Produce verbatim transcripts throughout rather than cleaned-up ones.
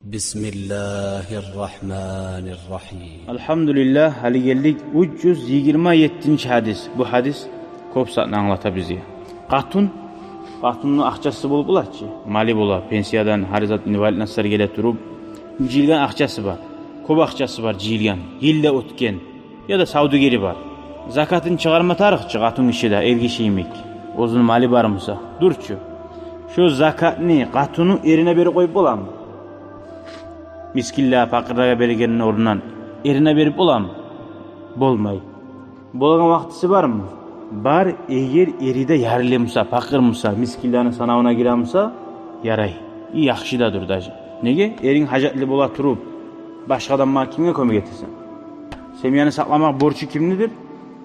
بسم الله الرحمن الرحيم. Алгьамдулиллагь, гьали гелдик уьч юз йигирма еттинчи гьадис. Бу гьадис кёп затны англата бизге. Къатын, къатынны акъчасы болуп бола чы, малы бола, пенсиядан, гьар зат, инвалидностлар геле туруп, жыйылгъан акъчасы бар. Кёп акъчасы бар жыйылгъан, йыл да оьтген. Яда савдюгери бар. Закатын чыгъарма тарыкъ чы къатын гиши де, эр гиши йимик. Оьзюню малы бар буса, дюр чю. Шо закатны къатыны эрине берип къоюп боламы? Мискинлеге, пакъырлагъа берегенни орнундан эрине берип боламы? Болмай. Болагъан вакътиси бармы? Бар, эгер эри де ярлы буса, пакъыр буса, мискинлени санавуна гире буса, ярай. И яхшы да дюр даже. Неге? Эринг гьажатлы бола туруп, башгъа адамгъа, кимге кёмек этесен? Семьяны сакъламакъ борчу кимнидир?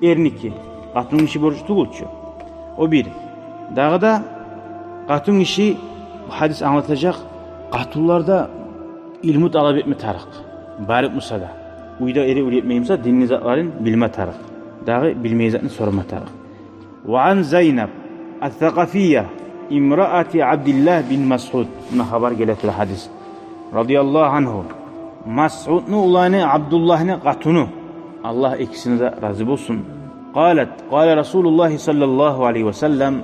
Эрники. Къатын гиши борчу тюгюл чю. О бир. Дагъы да къатын гиши, бу гьадис англатажакъ, къатынлар да илму талап этме тарыкъ. Барып буса да, уьйде эри уьйретмей буса, динни затларын билме тарыкъ. Дагъы билмей затны сорама тарыкъ. وعن زينب الثقفية امرأة عبد الله بن مسعود. Муна хабар геле тура, гьадис. رضي الله عنه. Масъудну уланы Абдуллагьны къатыны. Аллагь экисине де рази болсун. قالت: قال رسول الله صلى الله عليه وسلم.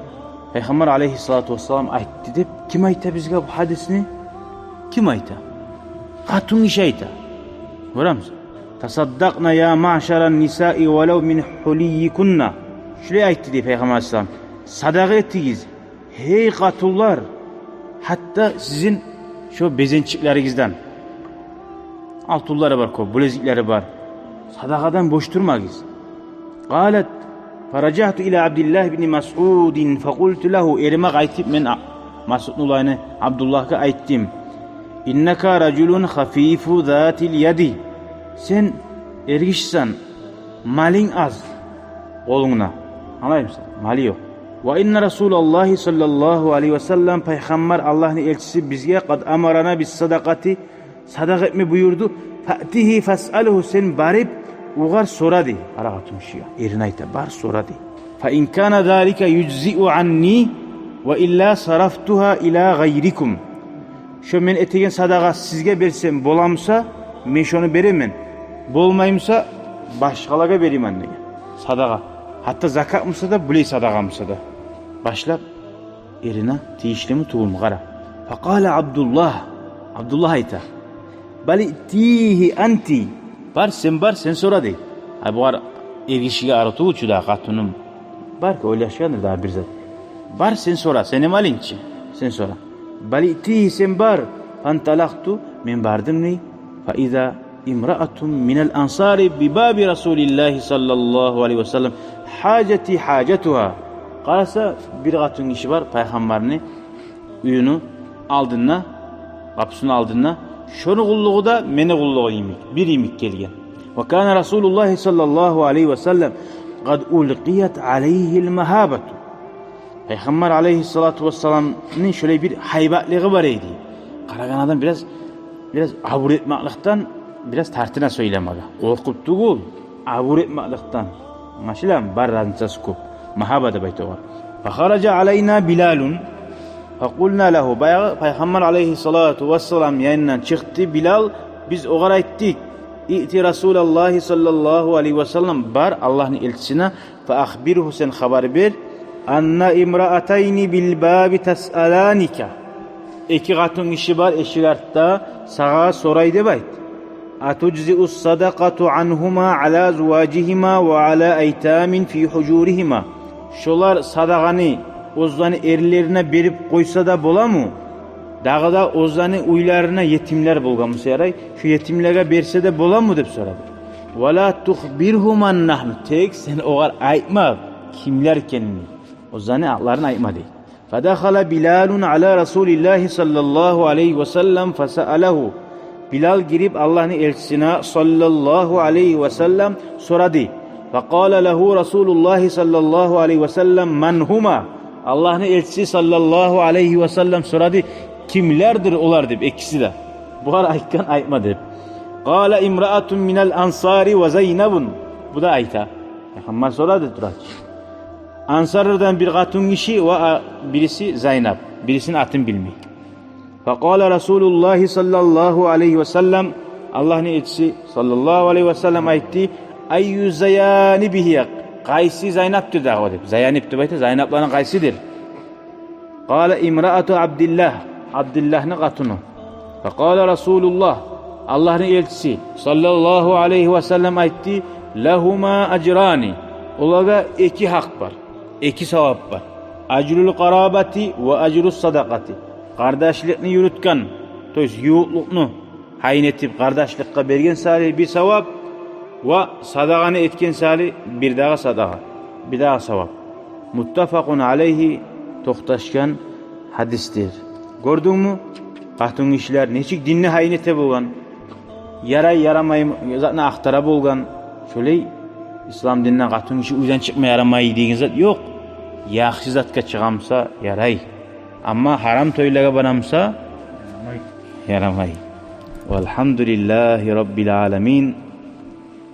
Пайхаммар алейгьиссалату вассалам айтды деп. Ким айта бизге бу гьадисни? Ким айта? Къатын гиши айта. Гёремисиз? تصدقن يا معشر النساء ولو من حليكن. Шулай айтды дей Пайхаммар алейгьиссалам. Садагъа этигиз, гьей къатынлар, гьатта сизин шо безенчиклеригизден. Алтынлары бар кёп, билезиклери бар. Садагъадан бош турмагъыз. قالت: فرجعت إلى عبد الله بن مسعود فقلت له. Эриме къайтып мен а-, Масъудну уланы Абдуллагьгъа айтдым. إنك رجل خفيف ذات اليد. Сен эр гишисен, малынг аз къолунгда. Англаймысан? Малы ёкъ. وإن رسول الله صلى الله عليه وسلم, Пайхаммар, Аллагьны элчиси бизге, قد أمرنا بالصدقة, садагъа этме буюрду. فأته فاسأله, сен барып, огъар сора дей. Къара къатын гишиге, эрине айта, бар сора дей. فإن كان ذلك يجزئ عني وإلا صرفتها إلى غيركم. Шо мен этеген садагъа сизге берсем боламыса, мен шону беремен. Болмаймыса, башгъалагъа беремен деген. Садагъа. Гьатта закат буса да, булай садагъа буса да. Башлап эрине тийишлими, тюгюлмю, къара. فقال عبد الله. Абдуллагь айта: بل ائتيه أنت. Бар, сен бар, сен сора дей. Ай, бугъар, эр гишиге арив тюгюл чю да, къатыным. Бар ки, ойлашгъандыр дагъы бир зат. Бар, сен сора, сени малынг чы, сен сора. بل ائتيه, сен бар. فانطلقت, мен бардым дей. فإذا امرأة من الأنصار بباب رسول الله صلى الله عليه وسلم حاجتي حاجتها. Къараса, бир къатын гиши бар, Пайхаммарны уьюню алдында, къапусуну алдында, шону къуллугъу да мени къуллугъум йимик, бир йимик гелген. وكان رسول الله صلى الله عليه وسلم قد ألقيت عليه المهابة. Пайхаммар алейгьиссалату вассаламны шолай бир гьайбатлыгъы бар эди. Къарагъан адам бираз, бираз абур этмекликден бираз тартына сёйлемеге. Къоркъуп тюгюл, абур этмекликден. Англашыламы? Бар разницасы кёп. Магьаба деп айта огъар. فخرج علينا بلال فقلنا له. Баягъы Пайхаммар алейгьиссалату вассалам янындан чыкъды Билал, биз огъар айтдыкъ: ائت رسول الله صلى الله عليه وسلم, бар Аллагьны элчисине, فأخبره, сен хабар бер, أن امرأتين بالباب تسألانك. Эки къатын гиши бар эшик артда, сагъа сорай деп айт. أتجزئ الصدقة عنهما على أزواجهما وعلى أيتام في حجورهما. Шолар садагъаны оьзлени эрлерине берип къойса да боламы? Дагъы да оьзлени уьйлеринде етимлер болгъан буса ярай, шо етимлеге берсе де боламы деп сорады. ولا تخبره من نحن, тек сен огъар айтма кимлер экенни, оьзлени атларын айтма дей. فدخل بلال على رسول الله صلى الله عليه وسلم فسأله. Билал гирип Аллагьны элчисине صلى الله عليه وسلم сорады. فقال له رسول الله صلى الله عليه وسلم من هما. Аллагьны элчиси صلى الله عليه وسلم сорады: кимлердир олар деп, экиси де. Бугъар айтгъан айтма деп. قال امرأة من الأنصار وزينب. Бу да айта. Пайхаммар сорады тура чы. Ансарлардан бир къатын гиши ва, а, бириси Зайнап. Бирисини атын билмей. Факъала Расулуллагьи саллаллагьу алайгьи ва саллам, Аллагьны элчиси саллаллагьу алайгьи ва саллам айтды: «Айю зайянибигьи?» Къайсы Зайнапдыр дагъы о деп. Зайнап деп айта, Зайнапланы къайсыдыр? Къала: «Имраату Абдиллагь», Абдиллагьны къатыны. Факъала Расулуллагь, Аллагьны элчиси саллаллагьу алайгьи ва саллам айтды: «Лагьума ажрани». Олагъа эки гьакъ бар, эки савап бар. Ажрул къарабати ва ажрус садакъати. Къардашлыкъны юрютген, то есть ювукълукъну гьайын этип, къардашлыкъгъа берген саялы бир савап, ва садагъаны этген саялы бирдагъы садагъа, бирдагъы савап. Муттафакъун алайгьи, токъташгъан гьадисдир. Гёрдюнгмю, къатынгишилер нечик динни гьайын эте болгъан? Ярай, ярамай затны ахтара болгъан. Шолай ислам динден къатынгиши уьйден чыкъма ярамай деген зат ёкъ. Яхшы затгъа чыгъамса, ярай. Амма гьарам тойлагъа барамса, ярамай. Валгьамдулиллагьи раббил аламин.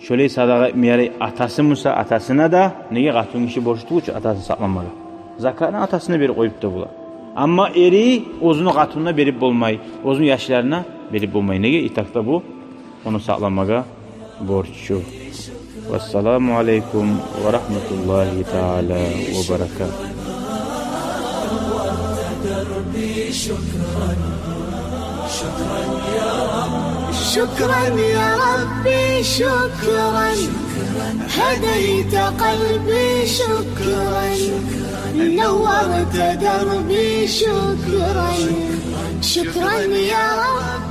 Шолай садагъа этме ярай атасы буса, атасына да, неге, къатынгиши борчлу тюгюл чю атасын сакъламагъа. Закатны атасына берип къоюп да бола. Амма эри оьзюню къатынына берип болмай, оьзюню яшларына берип болмай. Неге? Итакъда бу ону сакъламагъа борчлу. Вассаламу алайкум ва рагьматуллагьи таала ва баракатугь. شكرا يا ربي، شكرا. هديت قلبي، شكرا. نورت دربي، شكرا. شكرا يا رب.